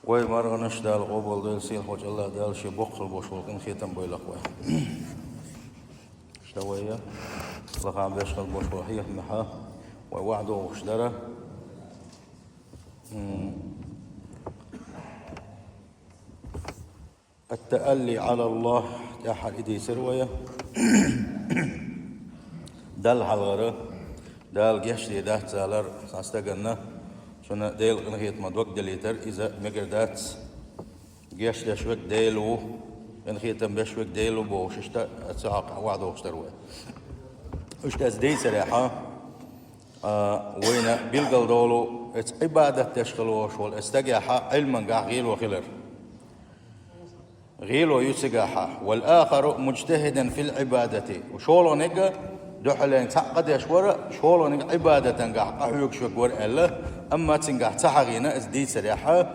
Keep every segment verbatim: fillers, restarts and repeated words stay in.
Вай маргӀанаш Дала къобалдойла, сийлахьчу АллахӀ Дала шен боккха болуш болу къинхетам бойла вай. Иштта вай лахахь беш хила болуш болу хьехамехь вай охьадогӀуш дара. М. «Ат-таалли Ӏала Аллах» тӀаьххьара и дийцира вай. Далла хьалхара, Дала гечдийр дац алар цхьана стаганна, цунна Делан къинхетамах дог далийтар, иза мегар дац. Гечдеш верг Дела ву, къинхетам беш верг Дела ву бохуш, иштта цу хьокъехь охьадогӀуш дара вай. Иштта иза дийцарехь, а, вайна билгалдолу, эца Ӏибадат деш хила волуш волу эца стагехь Ӏилмангахь гӀело хилар. ГӀело ю цигахь. «Вал ахару мужтахидан фил Ӏибадати». ШолгӀаниг дуьхьален цхьаъ къа деш вара, шолгӀаниг Ӏибадатангахь къахьоьгуш верг вара аьлла, амма цуьнгахь ца хьахийна иза дийцарехь,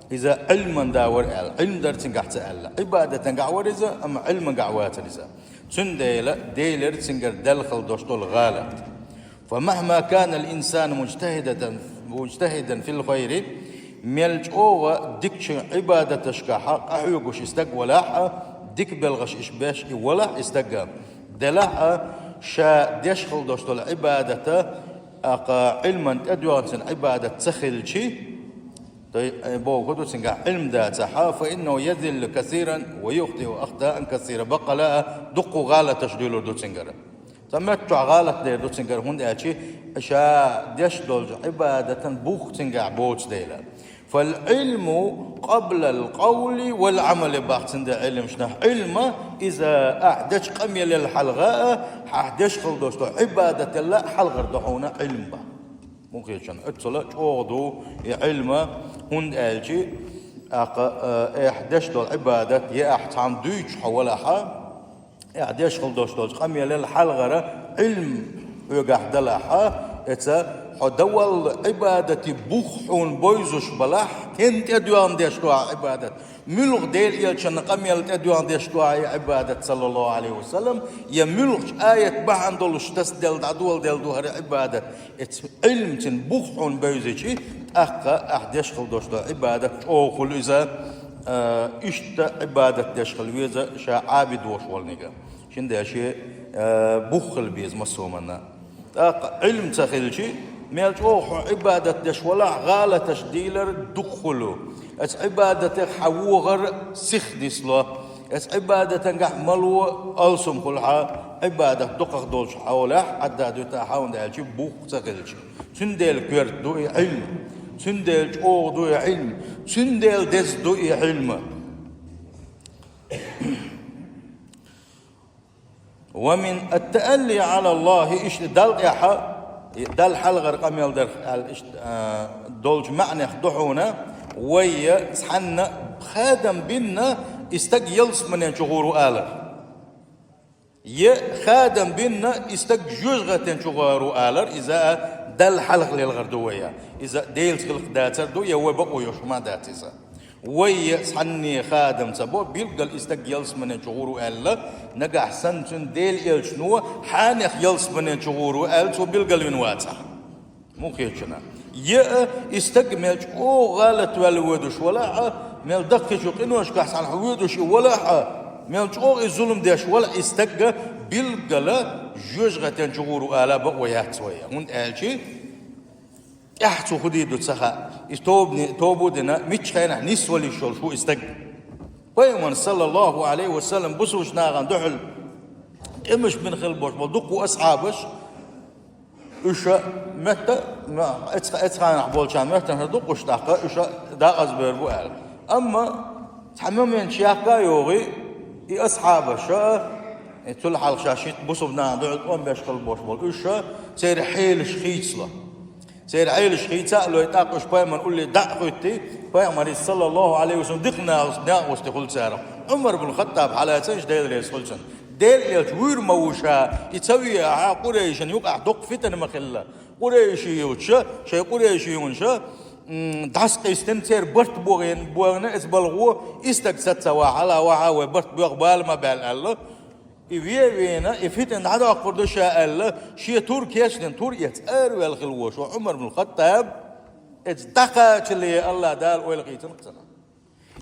иза Ӏилман да вара аьлла. Ӏилма дара цуьнгахь ца аьлла. Ӏибадатангахь вара иза, амма Ӏилмангахь вацара иза. Цундела Делера цуьнгара даьлла хила долуш долу гӀалат. «Фамахьма канал инсану мужтахидан, мужтахидан фил хайри», мел чӀогӀа дикачу Ӏибадаташкахь къахьоьгуш и стаг валахь а, дика белхаш иш беш и валахь и стаг, делахь а, ша деш хила долуш долу Ӏибадата, акха Ӏилман тӀедоьгӀна цуьнан Ӏибадат ца хилчи, дай, э, боху ду цуьнгахь Ӏилма дацахь, «фа иннаху язиллу касиран ва юхтиу ахтаан касира», баккъала а дуккха гӀалаташ дуьйлур ду цуьнгара. Цхьа меттахь гӀалат дер ду цуьнгара, хӀунда аьлча ша деш долчу Ӏибадатан бух цуьнгахь боцу дела. «Фал Ӏилму къаблал къавли вал Ӏамали», бах цуьнан Ӏилмашна. Ӏилма, иза ахь дечу къамелал хьалха а, ахь деш хила долуш долу Ӏибадатал а хьалхара ду хьуна Ӏилма бах. Мухечун, оццула чӀогӀа ду и Ӏилма, хӀунда аьлча, акха, э, ахь деш долу Ӏибадат, я ахь цхьамма дуьйцуш хьо валахь а, ахь деш хила долуш долчу къамелал хьалхара Ӏилма хьоьгахь далахь а, эца хьо дан волу Ӏибадати бух хьуна бевзаш балахь, стенна тӀедоьгӀна деш ду ахь Ӏибадат. Муьлха Делан элчанан къамел тӀедоьгӀна деш ду ахь и Ӏибадат, саллаллаху Ӏалайхи ва саллам, я муьлхачу аят бахьана долуш тасделла, дӀадоладелла ду хӀара Ӏибадат. Эца Ӏилма цуьнан бух хьуна бевзичи, тӀаккха ахь деш хила долуш долу Ӏибадат чӀогӀа хуьлу иза, а, иштта Ӏибадат деш хила веза ша Ӏабид волуш волниг. Цундела шен, а, бух хила беза массо а хӀуманна. ТӀаккха Ӏилма ца хилчи, мел чӀогӀа хьо Ӏибадат деш валахь, гӀалаташ дийлар дукха хуьлу. Эца Ӏибадатех хьан вогӀар сих нисло. Эца Ӏибадатангахь мало алсам хуьлу хьан, Ӏибадат дукхах долчу хьолехь Ӏадда дуьту ахь, хӀунда аьлча бух ца хилча. Цундела коьрта ду и Ӏилма. Цундела чӀогӀа ду и Ӏилма. Цундела деза ду и Ӏилма. «Ва мин ат-таалли Ӏала Аллахи», иштта Далла тӀехь, Далла хьалхара къамел дарх аьлла иштта, а, долчу маьӀнех ду хьуна, вай цхьанна хадам бинна и стаг ялсаманен чу гӀур ву алар. Я хадам бинна и стаг жоьжахатен чу гӀур ву алар, иза а Далла хьалха лелхар ду вай. Иза Делаца хиларх дацар ду, я вай бакъо йолуш ма дац иза. Вай цхьанне хадам ца бо, билггал и стаг ялсаманен чу гӀур ву аьлла, нагахь санна цуьнан Делан элчано хьанех ялсаманен чу гӀур ву аьлла, цо билгалвина вацахь. Мухечуна. Я и стаг мел чӀогӀа гӀалат ваьлла воьдуш валахь а, мел даккхийчу къиношкахь цхьаьна хьо воьдуш и валахь а, мел чӀогӀа и зулам деш валахь и стаг, билггала жоьжахатен чу гӀур ву ала бакъо яц вай. ХӀунда аьлча, тӀаьхьа цо хӀун дийр ду ца хаьа. Иза тобане, тоба а дина, мичча хенахь нисвала йиш йолуш ву и стаг. Пайхамар, саллаллаху Ӏалайхи ва саллам, бусулба нахана дуьхьал тӀемаш бина хила болуш болу дуккха асхьабаш, уьш метта, эцха-, эцханахь болчарна меттана дукха уьш тӀаккха, уьш дакъазбевр бу аьлла. Амма цхьа момент чу яккха а йогӀий, и асхьабаша, и цул хьалха ша шийтта бусулба нахана дуьхьал тӀом беш хила болуш болу уьш, церан хьелаш хийцало. Церан хьелаш хийца а лой, тӀаккха уьш пайхамар улле дӀа а хӀуьттий, пайхамаре, саллаллаху Ӏалайхи ва саллам, дикка накъост-, накъостий хуьлу царах. Ӏумар бун Хаттаб хьалаца, иштта Дела реза хуьлу цунна. Делан элча вуьйр ма ву ша, и ца веахь а, Къурайшан юкъахь дуккха фитна ма хилла. Къурайший юьйцуша, шайн къурайший юьйцуша, м, дӀасакъистина церан барт богӀийна, богӀийна эца балхо, и стаг саца вахьа, хьала вахьа вай барт боьха бала ма баьлла аьлла. И ве а вена, и фитна дӀадоккхур ду ша аьлла, шен тур кечдина, тур эца араваьлла хила волуш ву Ӏумар бун Хаттаб, эца дӀакхачале АллахӀ Дала ойла хийцина цунна.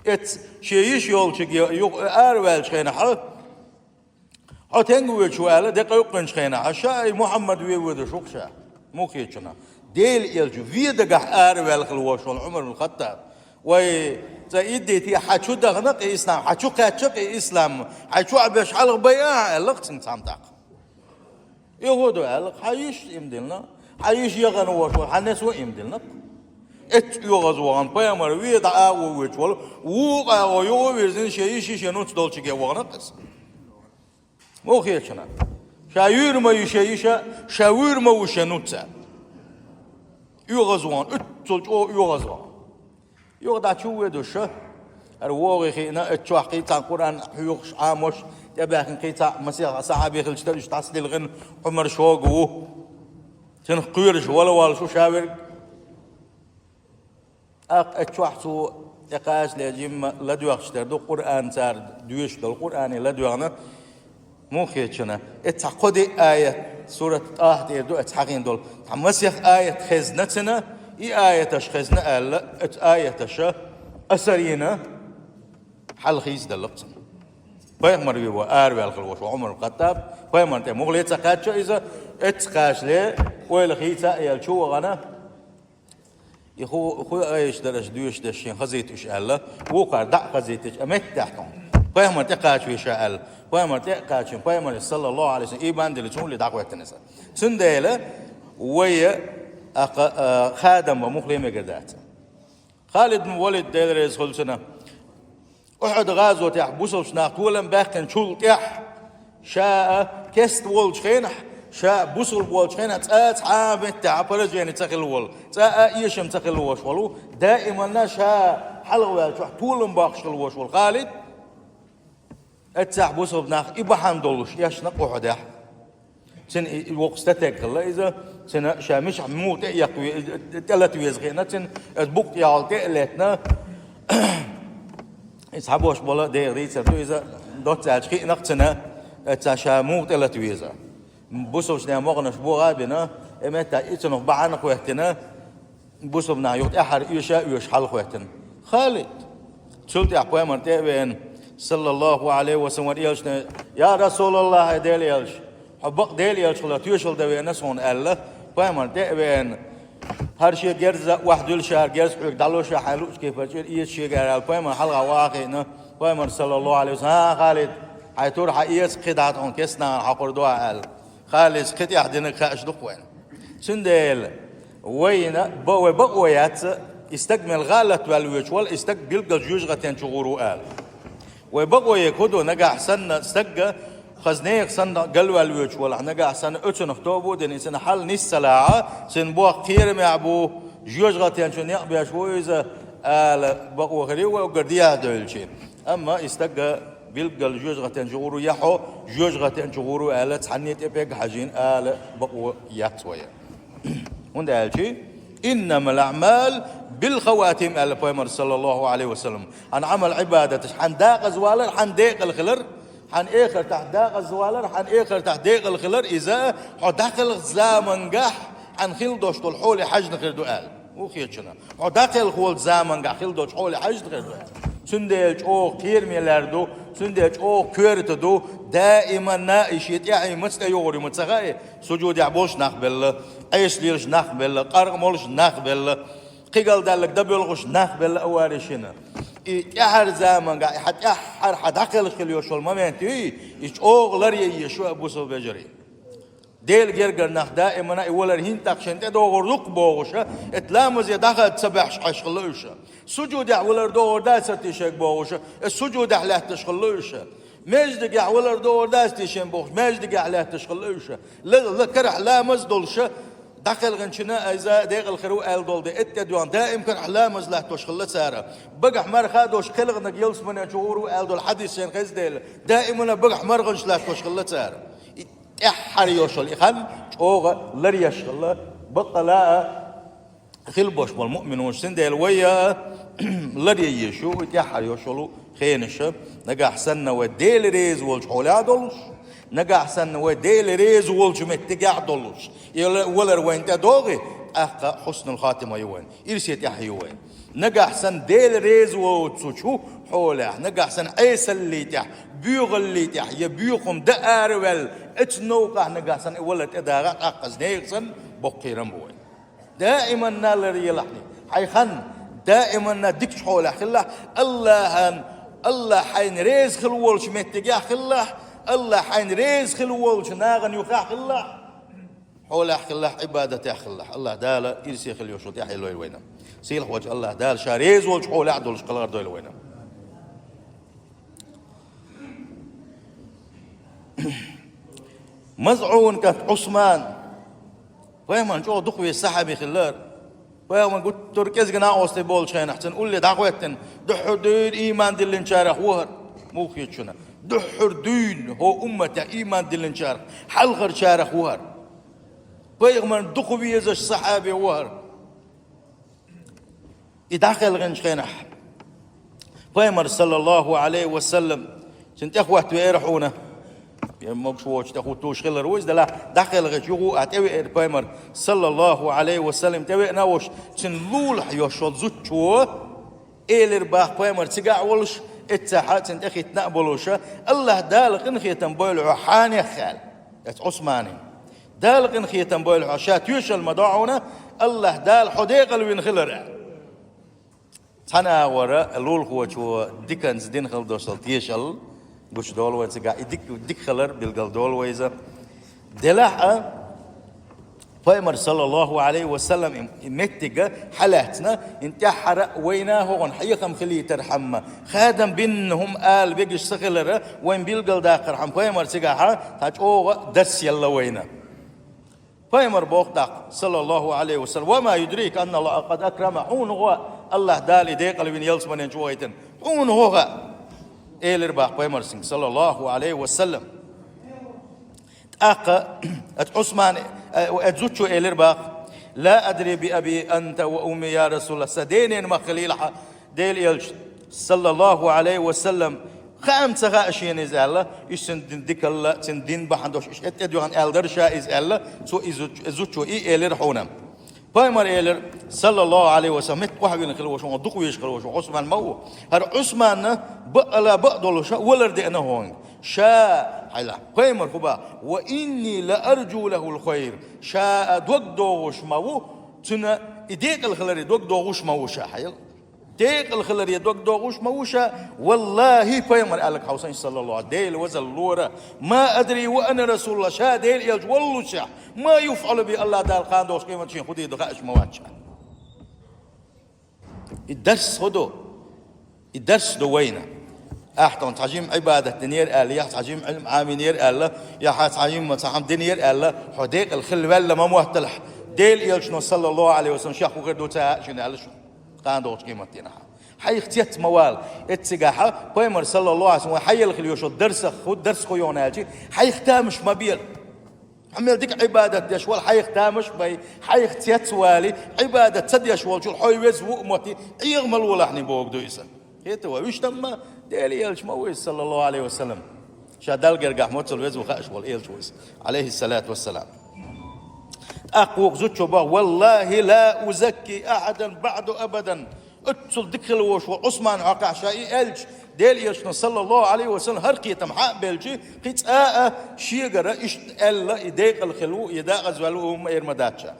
Эц шен йиша йолчуьнга юха араваьллачу хенахь, хьо тенга воьдуш ву аьлла, де къевккхинчу хенахь, ша и Мухьаммад вен воьдуш ву-кх ша. Муха хеташ ву-кх? Делан элча вен дагахь араваьлла хилла волуш волу Ӏумар бин Хаттаб. Вай, цкъа иддийти, хьан чу дахана-кх и ислам, хьан чу кхаьчна-кх и ислам, хьайн чохь а беш хьалха байа ахьа, аьлла-кх цуьнга цхьамма тӀаккха. И хӀун ду аьлла, хьан йиша ийман диллина, хьан йиша яхана волуш волу хьан несо ийман диллина-кх. Эццахь оьгӀазвахана, пайхамар вен дӀа агӀо воьдуш волу, вукху агӀо юха а вирзина, шен йиша, шен нуц долчуьнга вахана-кх иза. Муха хеташ ву? Ша вуьйр ма ю шен йиша, ша вуьйр ма ву шен нуц аьлла. ОьгӀазвахана, уьттазза чӀогӀа оьгӀазвахана. Юха дӀа чу воьдуш, хӀара вогӀий хиъна, эццахь кхин цхьа Къуръан хьоьхуш, Ӏамош, тӀебаьхкина кхин цхьа масех сахьаби хилча тера, уьш дӀасадилхина, Ӏумар шога ву. Цунах кхоьруш вала воллуш ву ша верг. ТӀаккха эццахь цо тӀекхачале жимма ладоьгӀуш дерг ду Къуръан, цара доьшуш долу Къуръане ладоьгӀна. Муха хеташ ву? Эццахь кхо-диъ аят, сурат ТӀахьа тӀера ду эццахь хьахийна долу. Цхьа масех аят хезна цуьнан, и аяташ хезна аьлла, оцу аяташа асар йина, хьал хийцаделла-кх цуьнан. Пайхамар вен ву араваьлла хилла волуш волу Ӏумар бин Хаттаб, пайхамарна тӀе муха ле ца кхаьчча иза, эццахь кхачале, ойла хийца а елла чу вахана, и хӀу-, хӀун аяташ дара аша доьшуш дерш, шена хазийта уьш аьлла, вукхара дӀа а хазийтича, а меттехь тхуна. Пайхамарна тӀе кхачаве ша аьлла. Пайхамарна тӀе а кхачийна, пайхамаре, саллаллаху Ӏалайхи ва саллам, ийман диллина, цунах дӀахӀоьттина иза. Цундела вай, тӀаккха, а, хадам бан муха ле мегар дац. Халид бин Валид, Дела реза хуьлда цунна, Ухьуд гӀазотехь бусалба нах толам баьккхинчул тӀаьхьа, ша а кеста волчу хенахь, ша а бусалба волчу хенахь, цкъа а цхьа а меттехь а поражение ца хилла волу, цкъа а эшам ца хилла волуш волу, даиманна ша хьалхаваьллачохь толам боккхуш хилла волуш волу Халид, эццахь бусалба нах и бахьана долуш эшна Ухьудехь. Цуьнан и, и воккха стратег хилла иза, цуьнан ша мичахь муха тӀе а яккха ве-, тӀелата веза хиъна цуьнан, иза букъ тӀехула тӀе а летна, иза хьан бош бола дегӀан дийцар ду иза, доцца аьлча хиъна-кх цуьнан, эццахь ша муха тӀелата веза. Бусалбачу ден могӀанаш богӀа а бина, и меттехь и цунах бахьана а хӀоьттина, бусалба нах юха тӀаьххьара оьшу а оьшуш хьалхавоьттина. Халид. Цул тӀаьхьа пайхамар тӀе а веана, саллаллаху Ӏалайхи ва саллам, вара элчане: «Я Расулаллахь, хьай Делан элча, хьо бакъ Делан элча хилла тоьшалла дан веана суна», – аьлла, пайхамар тӀе а веана, хӀара шен герз охьадуьллушехь, герз хьоьга дӀало ша, хьайн луъучу кепара чӀир эца шега аьлла, пайхамар хьалха ваха а хиъна, пайхамар, саллаллаху Ӏалайхи ва саллам: «ХӀан, Халид, хьайн тур хьаэца, кхин дӀа тхуна кеста нахана хьокхур ду ахь», – аьлла. Халида кхин тӀаьхьа динарг хаьаш ду-кх вайна. Цундела вайна бакъ-, вай бакъо яц, и стаг мел гӀалат ваьлла воьдуш вала, и стаг билггал жоьжахатен чу гӀур ву ала. Вай бакъо ерг хӀун ду, нагахь санна стаг хаза нехан санна галваьлла воьдуш валахь, нагахь санна оьцунах тоба а дина, и цуьнан хьал нисса ца лахь, цуьнан бох кхерамехь бу, жоьжахатен чу некъ беш ву иза, ала бакъо хир ю вай уггар дехьа девлча. Амма и стаг билггал жоьжахатен чу гӀур ву, я хьо жоьжахатен чу гӀур ву аьлла, цхьанне тӀе пегга хьажийна ала бакъо яц вай. ХӀунда аьлча: «Иннамал аъмалу бил хаватим», – аьлла пайхамар, саллаллаху Ӏалайхи ва саллам. Хьан Ӏамал-Ӏибадаташ, хьан декъаза валар, хьан декъала хилар, хьан эхартахь декъаза валар, хьан эхартахь декъала хилар, иза хьо дӀакхелхачу замангахь хьан хила долуш долу хьоле хьаьжна хир ду аьлла. Муха хеташ ву? Хьо дӀакхелхачу замангахь хила долчу хьоле хьаьжна хир ду аьлла. Цундела чӀогӀа кхераме лар ду, цундела чӀогӀа коьрта ду, даиманна и шен тӀаьхье маца тӀейогӀур ю ма ца хаьа, сужудехь болуш нах белла, Ӏеса лелаш нах белла, къаркъа молуш нах белла, кхигалдаьлларг дан боьлхуш нах белла а варий шина. И тӀаьхьара замангахь, и хьан тӀаьххьара хьан дӀакхелхаш хила йолуш йолу момент юй, и чӀогӀа ларъян езаш ю, бусалба вежарий. Делан гергара нах даимана и валар хӀинца тӀаккха шайна тӀедогӀур ду-кх бохуша, эта ламазе дӀахаьдда ца баьхьаш Ӏаш хилла уьша. Сужудехь валар догӀур дац те шайга бохуша, эта сужудехь лаьтташ хилла уьша. Маьждигехь валар догӀур дац те шайна бохуша, маьждигехь лаьтташ хилла уьша. Ла, ла карахь ламаз долуша, дӀакхелхинчина иза декъала хир ву аьлла долу де, эта тӀедоьгӀна даим карахь ламаз латтош хилла цара. Багахь марха а долуш кхелхинарг ялсаманен чу гӀур ву аьлла долу хьадис шайна хезна дела, даимана багахь марханаш латтош хилла цара. И тӀаьххьара йолуш йолу и хан чӀогӀа ларъеш хилла, баккъала а хила болуш болу муъминаш. Цундела вай а ларъян езаш ю и тӀаьххьара йолуш йолу хенаша, нагахь санна вай Дела реза волчу хьолехь а долуш, нагахь санна вай Дела реза волчу меттигехь а долуш. И ла-, валар вайна тӀедогӀий, тӀаккха хьуснул хатима ю вайн, ирсе тӀаьхье ю вайн. Нагахь санна Дела реза воцучу хьолехь, нагахь санна Ӏесаллий тӀехь, боьхаллий тӀехь я боьха хӀума дан араваьлла, оцу новкъахь нагахь санна и валар тӀедагӀахь, тӀаккха иза нехан санна боккхийран бу вай. Даиманна лар елахьний. Хьайн хан даиманна дикачу хьолехь хилалахь, Аллахьан, Аллахь хьайна реза хила волчу меттигехь хилалахь, Аллахь хьайна реза хила волчу нахана юххехь хилалахь, хьолехь хилалахь, Ӏибадатехь хилалахь. Аллахь Дала ирсе хила йолуш тӀаьхье лойла вайна. Сийлахьволчу Аллахь Дала Ша реза волчу хьолехь долуш кхалхар дойла вайна. МазӀун кӀант Ӏусман. Пайхамарна чӀогӀа дукха веза сахьаби хилла хӀара. Пайхамар гуттар а кӀезиг накъостий болчу хенахь, цуьнан улле дӀахӀоьттина, дуьххьара дуьйна ийман диллинчарах ву хӀара. Муха хета шуна? Дуьххьара дуьйна хӀокху умматехь ийман диллинчарах, хьалхарчарах ву хӀара. Пайхамарна дукха везаш сахьаби ву хӀара. И дӀакхелхинчу хенахь, Пайхамар, саллаллаху Ӏалайхи ва саллам, цуьнан тӀе хӀотта веара хьуна. Я могуш воцуш тӀе хӀуттуш хилар ву иза, делахь дӀакхелхича юха а тӀевеара Пайхамар, саллаллаху Ӏалайхи ва саллам, тӀевеана а волуш, цуьнан лулахь йолуш волу зудчо элира боху Пайхамар цигахь а волуш, эццахь а цуьнан тӀе хӀиттина а болуш: «Аллахь Дала къинхетам бойла хьо, хьанех», — аьлла, эцу Ӏусмане. «Дала къинхетам бойла хьо, Ша тоьшалла ма до хьуна, Аллахь Дала хьо декъалвина хилар», — аьлла. Цхьана агӀора лулахочо диканца дина хила долуш долу тешалла гучудолу вайн цигахь, и дика, дика хилар билгалдолу вай иза. Делахь а, Пайхамар, саллаллаху Ӏалайхи ва саллам, и, и меттиг хьалаьцна, и тӀаьххьара а вайна хӀокхунна хьехам хилийтархьама, хадам бинна хӀума ала вегаш ца хилара вайн билгалдаккхархьама, Пайхамар цигахь цхьа чӀогӀа дарс елла вайна. Пайхамар боху тӀаккха, саллаллаху Ӏалайхи ва саллам: «Ва ма юдрика анна Аллаха къад акрама», хьуна гӀо, Аллахь Дала и декъалвина ялсаманен чу вахийтина. Хьуна гӀо хаьа, элира боху Пайхамар цуьнга, саллаллаху Ӏалайхи ва саллам. ТӀаккха оцу Ӏусман, э, оцу зудчо элира боху: «Ла адри би аби анта ва умми, я Расулаллах, сан ден-ненан мах хилийла хьан, Делан элча, саллаллаху Ӏалайхи ва саллам, хаам ца хаьа шена иза», — аьлла, иштта цуьнан дин дикалла, цуьнан дин бахьана долуш, иштта тӀедоьгӀна аьлла дара ша иза аьлла, цо и зуд-, зудчо и элира хьуна. Пайхамар элира, саллаллаху Ӏалайхи ва саллам, метта охьавиллина хила волуш, дукха везаш хила волуш Ӏусман ма ву. ХӀара Ӏусманна бакъала бакъ долуш валар деана хьуна. Ша, хьайла, Пайхамар хӀун боху: «Ва инни ла арджу лахул хайр». Ша а дог догӀуш ма ву, цуьнан и декъала хиларе дог догӀуш ма ву ша, хьайла. Декъала хиларе дог догӀуш ма ву ша, валлахӀи, Пайхамар аьлларг хьовсийша, саллаллаху, Делан везалла лора: «Ма адри ва ана Расулаллах», ша Делан элча воллушехь, «ма юфӀалу би», Аллахь Дала кхана долуш къематдийнахь хӀун дийр ду хаьаш ма вац ша. И дарс хӀун ду? И дарс ду вайна. Ахьа тхуна цхьа жима Ӏибадат динера аьлла, я цхьа жима Ӏилма Ӏамийнера аьлла, я хьан цхьа жима цхьа хӀума динера аьлла, хьо декъала хила ваьлла ма мотталахь. Делан элчано, саллаллаху Ӏалайхи ва саллам, шех хӀун хир ду ца хаьа шуна аьлла шуна кхана долчу къематдийнахь. Хьайх цец ма вала. Эццигахь Пайхамар, саллаллаху Ӏалайхи ва саллам, вайн хьайелла хила йолуш йолу дарсах хӀун, дарс хӀун йогӀу аьлча, хьайх тамаш ма бела. Хьо мел дика Ӏибадат деш вала, хьайх тамаш а бай, хьайх цец а вали, Ӏибадат ца деш волчул хьо веза ву а мотти, Ӏеха ма лолахьний бохург ду иза. Хета вай, вуьш тамма Делан элча ма ву иза, саллаллаху Ӏалайхи ва саллам. Ша Далла гергахь моццул веза ву хаьаш волу элча ву иза, Ӏалайхиссалату вассалам. ТӀаккха вукху зудчо боху: «ВаллахӀи ла узакки ахьадан баӀду абадан». Оццул дика хила волуш волу Ӏусман хьокъехь ша и аьлча, Делан элчано, саллаллаху Ӏалайхи ва саллам, хӀара кхетам хьа а белча, кхин цкъа а шегара иштта аьлла, и декъала хила ву, я декъаза ваьлла ву хӀумма эр ма дац ша.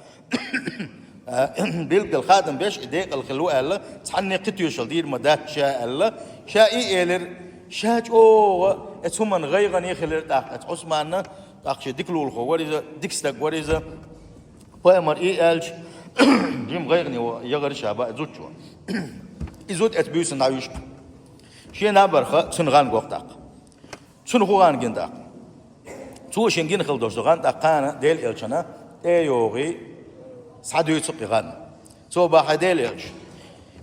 Билггал хадам беш и декъала хила ву аьлла, цхьанне кхин тоьшалла дийр ма дац ша аьлла, ша и элира, ша чӀогӀа оцу хӀуманна гӀайгӀане хилира тӀаккха оцу Ӏусманна, тӀаккха шен дика лулахо вара иза, дика стаг вара иза. Пайхамар и аьлча, жима гӀайгӀане яхара ша боху и зудчо. И зуда эцу буьйсанна дӀавуьжу. Шен набарха цуьнан гӀан го тӀаккха. Цуьнан хӀун гӀан гина тӀаккха? Цо шен гина хила долуш долу гӀан тӀаккха кхана Делан элчанна тӀе а йогӀий, схьадуьйцу-кх и гӀан. Цо боху: «Хьай Делан элча,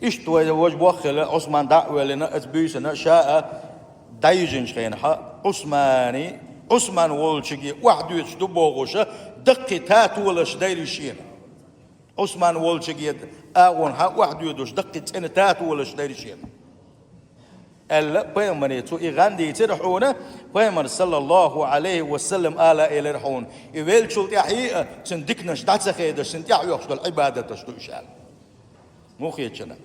иштта вай важа боххийла Ӏусман дӀа а воьллина, оцу буьйсанна ша а дӀайижинчу хенахьа, Ӏусмани, Ӏусман волчуьнга охьадоьдуш ду бохуша, даккхий татолаш дайра шена. Ӏусман волчуьнга агӀонхьа охьадоьдуш даккхий цӀена татолаш дайра шена», — аьлла, Пайхамаре цо и гӀан дийцира хьуна, Пайхамар, саллаллаху Ӏалайхи ва саллам, ала элира хьуна: «И веллачул тӀаьхьа а цуьнан диканаш дӀа ца хедаш, цуьнан тӀаьхьа оьхуш долу Ӏибадаташ ду уьш», — аьлла. Муха хета шуна?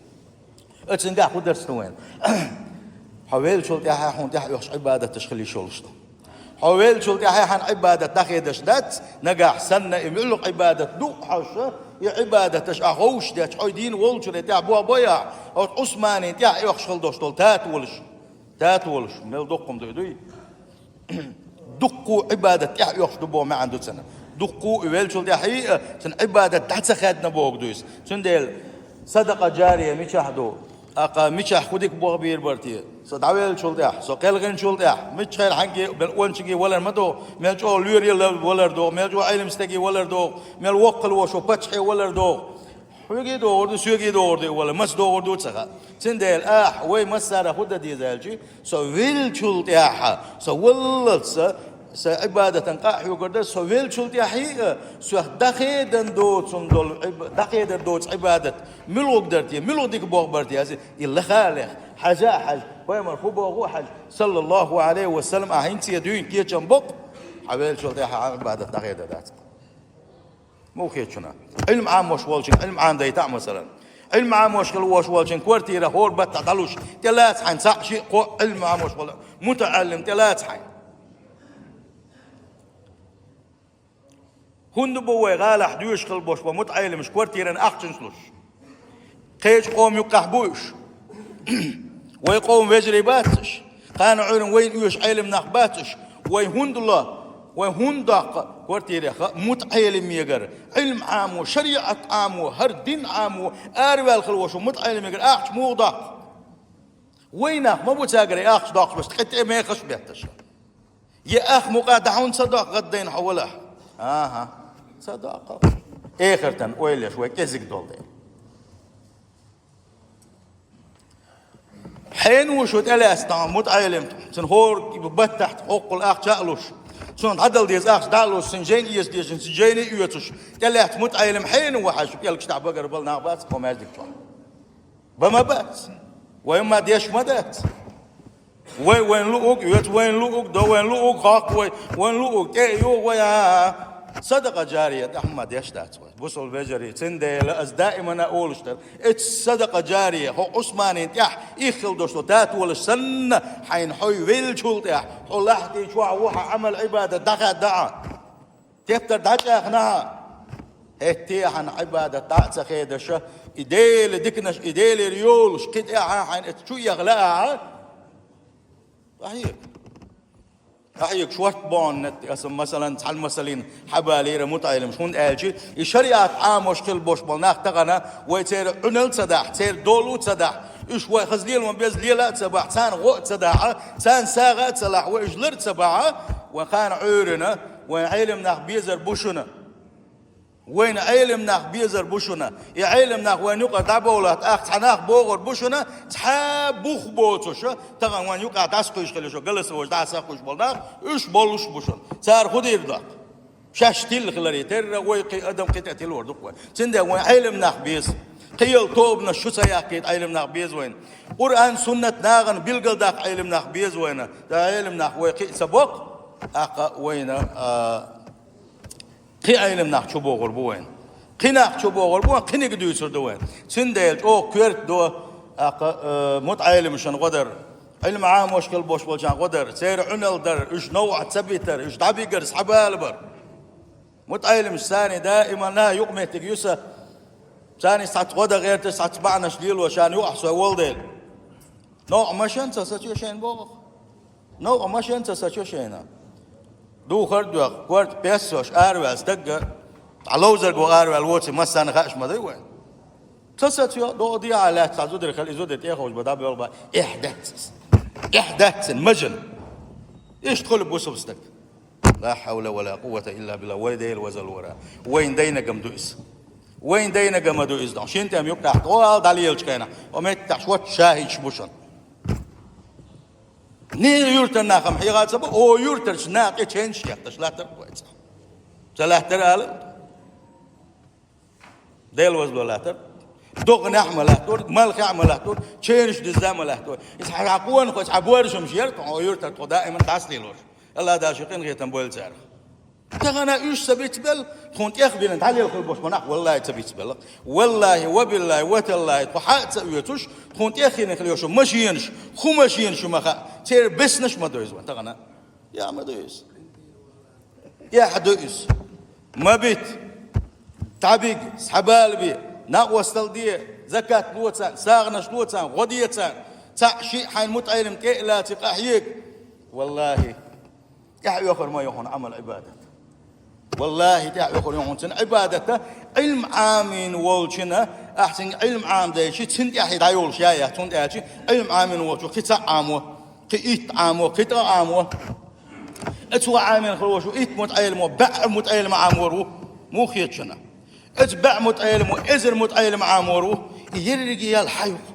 Оцунгахь хӀун дарс ду вайна? Хьо веллачул тӀаьхьа хьуна тӀехьа оьхуш Ӏибадаташ хила йиш йолуш ду. Хьо веллачул тӀаьхьа хьан Ӏибадат дӀахедаш дац, нагахь санна и муьлхха Ӏибадат ду хьожуш, и Ӏибадаташ ахь ховшадеш, хьо дийна волчуьра тӀехьа боху бойахь, оцу Ӏусманин тӀехьа оьхуш хила долуш долу тата волуш. Тата волуш, мел доккха хӀума ду и, дуй? Дуккха Ӏибадат тӀехьа оьхуш ду боху маьӀна ду цуьнан. Дуккха и веллачул тӀаьхьа а, цуьнан Ӏибадат дӀа ца хаьдна боху ду иза. Цундела садакъа джария мичахь ду? Акха мичахь хӀун дика боху бийр бара те? Со дӀавеллачул тӀаьхьа, со кхелхинчул тӀаьхьа, миччахьара хьаьнгге, мел ончиге валар ма догӀу, мел чӀогӀа лоьрий валар догӀу, мел чӀогӀа Ӏилма стаге валар догӀу, мел воккхал вошо паччахье валар догӀу. Хьоьге догӀур ду, соьге догӀур ду и валар, маса догӀур ду ца хаьа. Цундела ахь, вай массара а хӀун дан деза аьлчи, со веллачул тӀаьхьа, со валлалц, сан Ӏибадатан къа а хьоьгур дара, со веллачул тӀаьхьа а, сох дӀахедан доцун долу Ӏиба-, дӀахедар доцу Ӏибадат муьлхуг дара те, муьлха дика боху бара те, аса и лаха а леха, хьажа а хьажа, пайхамар хӀун боху а хьажа, саллаллаху Ӏалайхи ва саллам, ахь хӀинца дуьйна кечам боккху, хьан веллачул тӀаьхьа хьан Ӏибадат дӀахедар дац. Муха хета шуна? Ӏилма Ӏамош волчун Ӏилма Ӏамадайта а, масалан. Ӏилма Ӏамош хила вош волчун квартира хӀора баттахь дӀалуш, тӀелаца хьайн цхьаъ шиъ кхоъ Ӏилма Ӏамош волу мутаӀаллим тӀелаца хьайн. ХӀунда бу вай гӀалахь доьшуш хила бош бо мутаӀаллимаш квартиран ахчанаш луш? Кхечу къоман юккъехь бу уьш. Вай къоман вежарий бац уьш. Кхана Ӏуьйранна вайна оьшу Ӏелам нах бац уьш. Вай хӀунда ло? Вай хӀунда доккху квартирех мутаӀелам мегар? Ӏилма Ӏамо, шариӀат Ӏамо, хӀара дин Ӏамо, араваьлла хила вошу мутаӀелам мегар ахча муха доккху? Вай нах ма бу цаьргара ахча доккхуш, бац ткъе тӀе мехаш бетташ. Я ах мукъа дахьун ца доккху гӀаддайна хьо валахь? Аха, ца доккху. Эхартан ойла еш вай кӀезиг долу дела. Хьенан ву шу тӀелаьцна мутаӀелим, цуьнан хӀора баттахь хӀоккхул ахча а луш, цунна дӀадала деза ахча дӀа а луш, цуьнан жайна эца дезаш, цуьнан жайна а оьцуш, тӀелаьцна мутаӀелим хьенан ву хьан шу пӀелгаш тӀехь багара бала нах бац кхо маьждиг чохь? Бан ма бац. Вай ма деш ма дац. Вай вайн луъуг оьцу, вайн луъуг до, вайн луъуг хоккху вай, вайн луъуг тӀе а юху вай, а, а. Садакъа джария тӀехь ма деш дац вай. Бусалба вежарий, цундела ас даимана олуш дара. Эцу садакъа джария, хьо Ӏусманин тӀехь иххила дош до тата волуш санна, хьайна хьо веллачул тӀехь, хьо лахьти чохь ву хьан Ӏамал-Ӏибадат дӀахаьдда а. Тептар дӀачӀагӀна хьан. ХӀетте а хьан Ӏибадат дӀа а ца хедаша, и Делан диканаш, и Делера йолуш, кхин тӀе а хьан хьайна эцу чу ехала а. Ахьега. Ахьега шорта бохьан, аса, масалан, цхьана масалин хьабалийра мутаӀелимаш, хӀунда аьлча, и шариӀат Ӏамош хила бош болу нах тахана, вай церан Ӏуьнал ца дахь, церан долу ца дахь, уьш вай хаза лела ма беза лела а ца бахь, царна гӀо а ца дахьа, царна сагӀа а ца лахь, вай уьш лар а ца бахьа, вайн кхана Ӏуьйранна, вайн Ӏелам нах безар бу шуна. Вайна Ӏелам нах безар бу шуна. И Ӏелам нах вайн юкъара дӀабовлахь, тӀаккха цхьа нах богӀур бу шуна, цхьа бух боцуша, тахана вайн юкъахь дӀасакхуьйсуш хила шу, галас вожа дӀасакхуьйсуш болу нах, уьш болуш бу шуна. Цара хӀун дийр доккху? Шаьш тилла хиларе терра, вай кхин адам кхин тӀе тилор ду-кх вай. Цундела вайн Ӏелам нах беза. Кхин йолу тобанаш шу ца яккхийта Ӏелам нах беза вайна. Къуръан, суннат нахана билгалдаккха Ӏелам нах беза вайна. ТӀаккха Ӏелам нах вай кхин а ца боккху, тӀаккха вайна, а, кхин Ӏелам нах чу богӀур бу вайна. Кхин нах чу богӀур бу вайна, кхиниг дуьйцур ду вайна. Цундела чӀогӀа коьрта до, тӀаккха, а, мутаӀелимашна гӀо дар. Ӏилма Ӏамош хила бош болчарна гӀо дар, церан Ӏуьнал дар, уьш новкъахь ца битар, уьш дӀабигар, схьабалабар. МутаӀелимаш царний даимана юкъаметтиг ю сан, царний цхьацца гӀо дан гӀерташ, цхьацца бахьанаш лело, шарна юкъахь со волу дела. Новкъа машен ца сацо шайна боху. Новкъа машен ца сацо шайна. Духар а доьху, корта пессош, араваьлла стагга, цхьа ловзарго араваьлла воций массарна хаьаш ма дай вайн. Ца сацо, догӀа дехьа лаьцна цхьа зударий хила, и зударий тӀехуьйсуш бан дӀабоьлху бан, эхь дац иза. Эхь дац цуьнан, мажан. Иштта хуьлу бусалба стаг. Ла хьавла ва ла къуввата илла билла. Вай Дела вазаллора. Вайн дайнагам ду иза. Вайн дайнагам ду иза. Шина тӀе ма юкъахь тӀе ала дӀалелачу хенахь, о меттахь шоц шахӀидаш бу шуна. Ни юьртан нахам хьийга ца бу, о юьртарчу наха тӀе ченаш кхетташ латтар вай цӀа. Ца лаьттара ала? Дела вазло лаьттар. ДогӀанехь а ма лаьттор, малхехь а ма лаьттор, ченаш дизза а ма лаьттор. Иза хьан къонахой, хьан боржамаш яра тхо, хьо юьртара тхо даиман дӀасалелош. Алла Дала шен къинхетам бойла царах. Тахана уьш ца бицбелла, тхуна тӀехбиллина дӀалелхаш болуш болу нах, валлахӀи, ца бицбелла. ВаллахӀи, ва биллахӀи, ва таллахӀи, тхо хьа а ца оьцуш, тхуна тӀехйина хила йолуш йолу машенаш, хӀун машенаш ю ма хаьа, церан беснаш а ма ду иза вайн тахана. Я ма ду иза. Эхь ду иза. Ма бита. ДӀабига, схьабалабе, накъосталла де, закат ло царна, сагӀанаш ло царна, гӀо де царна, цхьаъ-шиъ хьайн мутаӀеллам тӀе а лаций къахьега. ВаллахӀи, тӀаьхьа оьхур ма ю хьуна Ӏамал-Ӏибадат. ВаллахӀи, тӀаьхьа оьхур ю хьуна цуьнан Ӏибадат. Ӏилма Ӏамийна волчунна, ахь цуьнга Ӏилма Ӏамадайчи, цуьнан тӀаьхье дӀайолуш яй ахь, цуьнан тӀаьхьа Ӏилма Ӏамийна волчо кхин цхьаъ Ӏамо, кхин итт Ӏамо, кхин ткъа Ӏамо. Оцо Ӏамийна хир волуш ву итт мутаӀеллам, бӀе мутаӀеллам Ӏамор ву, муха хета шуна? Оцу бӀе мутаӀелламо эзар мутаӀеллам Ӏамор ву, и ерриге ял хьан ю-кх?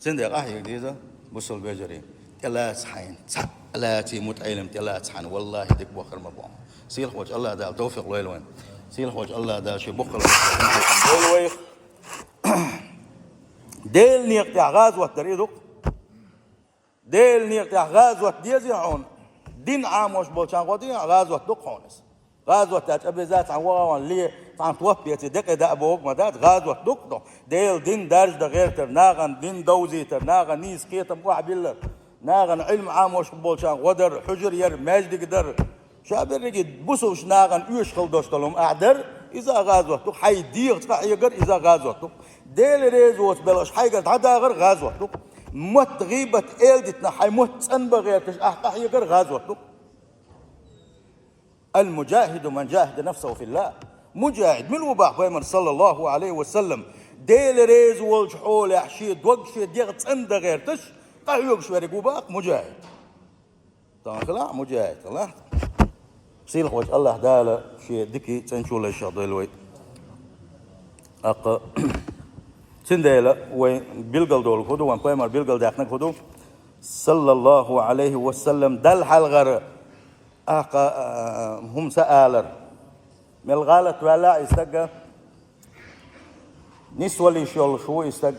Цундела къахьега деза, бусалба вежарий, тӀелаца хьайна, цхьаъ лаций мутаӀеллам тӀелаца хьайна, валлахӀи, дика бахар ма бу. Сийлахьчу АллахӀ Дала тавфикъ лойла вайна. Сийлахьчу АллахӀ Дала шен боккхалла лойла вайх. Делан некъа тӀехь гӀазот дар и ду-кх. Делан некъа тӀехь гӀазот дезий хьуна? Дин Ӏамош болчарна гӀо дехьа гӀазот ду-кх хьуна иза. ГӀазот аьлча, обязательно ваха ван ле, цхьана топ беций, декъе даа бохург ма дац, гӀазот ду-кх хьуна. Делан дин даржадан гӀертар, нахана дин довзийтар, нахана нийса кхетам охьабиллар, нахана Ӏилма Ӏамош болчарна гӀо дар, хьуьжар яр, маьждиг дар. Ша берриге бусулба нахана оьшуш хила долуш долу хӀума ахь дар, иза а гӀазот ду-кх, хьайн дегӀаца къахьегар, иза а гӀазот ду-кх. Дела реза воцу белхаш хьайгара дӀадахар гӀазот ду-кх. Мотт, гӀийбат, эладитанах хьайн мотт цӀанбан гӀерташ ахь къахьегар гӀазот ду-кх. Ал-муджахиду ман джахада нафсаху филлах. Муджахид мила ву боху пайхамар, саллаллаху Ӏалайхи ва саллам, Дела реза волчу хьолехь шен дог, шен дегӀ цӀандан гӀерташ, къахьоьгуш верг ву боху муджахид. Тахана хилахь муджахид, хилахь. Сийлахьчу АллахӀ Дала шен дикий цӀанчо лайшах дойла вай. ТӀаккха цундела вай билгал долу хӀун ду, вайн пайхамар билгал даьккхинарг хӀун ду? Саллаллаху Ӏалайхи ва саллам, Далла хьалхара, тӀаккха, а, хӀума ца алар. Мел гӀалат ваьлла и стаг, нисвала йиш йолуш ву и стаг.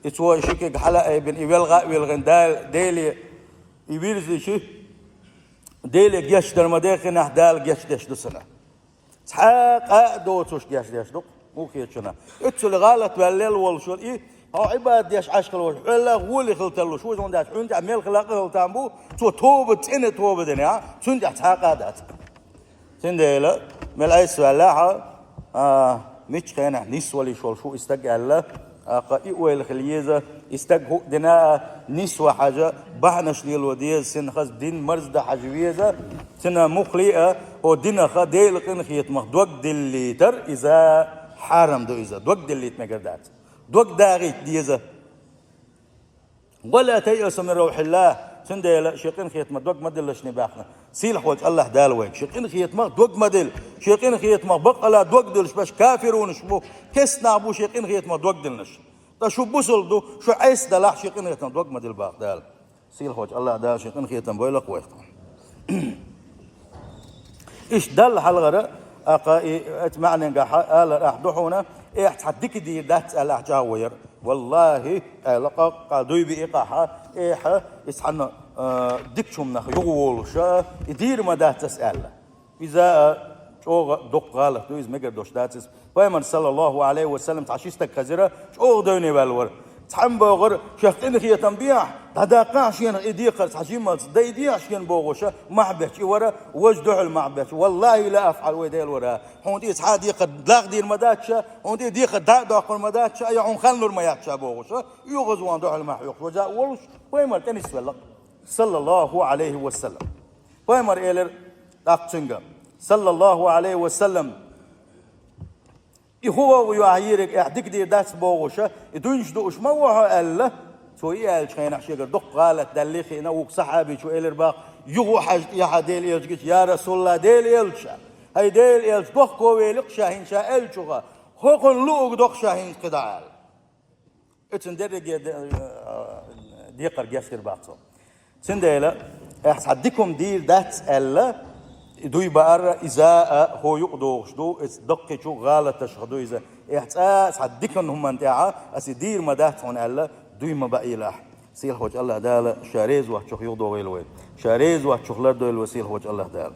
И цо ши кӀиг хьала а айбина, и велха а вилхина, Дала, Деле и вирзичи, Деле гечдар ма дехинехь, Дала гечдеш ду цунна. Цхьа къа а доцуш гечдеш ду-кх, муха хета шуна? Уьццул гӀалат ваьллел волуш вара и, хьо Ӏибадат деш Ӏаш хила волуш, хьоьлла а гӀоле хила тарлуш ву, хӀунда аьлча хьуна тӀехь мел хила къа хила там бу, цо тоба, цӀена тоба динехь, цунна тӀехь цхьа къа а дац. Цундела, мел айса ваьллехь а, а, миччу хенахь нисвала йиш йолуш ву и стаг аьлла, тӀаккха и ойла хила еза, и стаг хӀуъа дина а, нисван хьажа, бахьанаш лело деза, цуьнан хаза дин марздан хьажа веза, цуьнан муххале а, хӀокху динах, Делан къинхетамах дог диллийтар, иза хьарам ду иза, дог диллийта мегар дац. Дог дагӀийта деза. «Ва ла тайъасу мин равхьиллах». Цундела шен къинхетамах дог ма диллалаш, боху. Сийлахьчу АллахӀ Дала вайга шен къинхетамах дог ма дилла. Шен къинхетамах баккъала дог диллаш берш кафиронаш бу, кестнах бу шен къинхетамах дог диллинарш. Ткъа шу бусалба ду, шу Ӏеса далахь, шен къинхетамах дог ма дилла, боху Дала. Сийлахьчу АллахӀ Дала шен къинхетам бойла-кх вайх. Иштта Далла хьалхара, тӀаккха и, оцу маьӀнехь алар ахь ду хьуна, эхь цхьа дика дийр дац аьлла ахь чӀагӀо яр. ВаллахӀи, аьлла, къа-, къа дуй биъна ахь, эхь, иза цхьана, а, дикачу хӀуманах юхаволуш, и дийр ма дац ас аьлла. Иза, а, чӀогӀа доккха гӀалат ду, иза мегар долуш дац иза. Пайхамар, саллаллаху Ӏалайхи ва саллам, цхьа ши стаг хезира, чӀогӀа девне ваьлла вара. Цхьамма бохура, шех къинхетам бехьа, дӀадаккхахьа шена и декхар цхьа жималца, дайдехьа шена бохуша, махьа бетташ и вара, важа дуьхьал махьа бетташ: «Валлахи ла афӀал, вай Дела вара, хьуна тӀе цхьа а декхар лахдийр ма дац ша, хьуна тӀе декхар дӀа а доккхур ма дац ша, я хьуна хан лур ма яц ша», — бохуша, оьгӀазвахана дуьхьал махьа оьхуш, важа а волуш, пайхамар тӀе нисвелла, саллаллаху Ӏалайхи ва саллам. Пайхамар элира тӀаккха цуьнга, саллаллаху Ӏалайхи ва саллам: «И хӀун вову ю ахь йийриг, ахь дика дийр дац бохуша, и дуьйцуш дууш ма ву хьо?» — аьлла. Цо и аьллачу хенахь шегара доккха гӀалат даьллий хиъна, вукху сахьабичо элира боху: «Юха хьажа тӀехьа Делан элча гича, я Расулаллах, Делан элча, хӀай Делан элча, дохковелира-кх ша хӀинца ша аьллачуха, хӀокхунна луург ду-кх ша хӀинца кхидӀа», — аьлла. Оцунна дерриге де-, а, декхар гечдира боху цо. Цундела, ахь цхьа дика хӀума дийр дац аьлла, и дуй баар, иза а хӀокху юкъа догӀуш ду, иза даккхийчу гӀалаташха ду иза. Ахь цкъа цхьа дикан хӀуманна тӀехьа ас и дийр ма дац хьуна аьлла, дуй ма баийла ахь. Сийлахьчу АллахӀ Дала ша реза воцчух юхадогӀийла вай. Ша реза воцчух лардойла вай Сийлахьчу АллахӀ Дала.